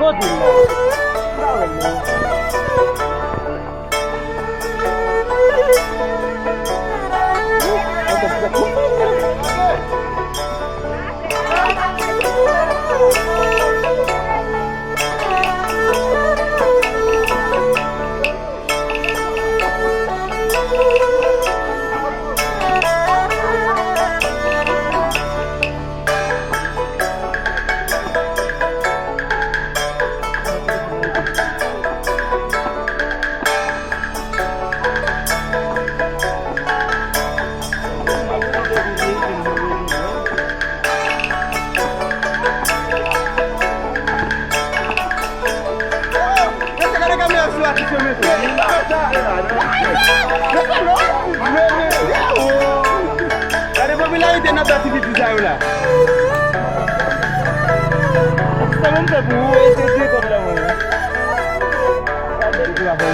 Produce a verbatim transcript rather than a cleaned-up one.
Gade popilarite n ap ba ti piti sa yo la. Sa menm fè pou ou, e se di kòb la mwen. Gade. Gade.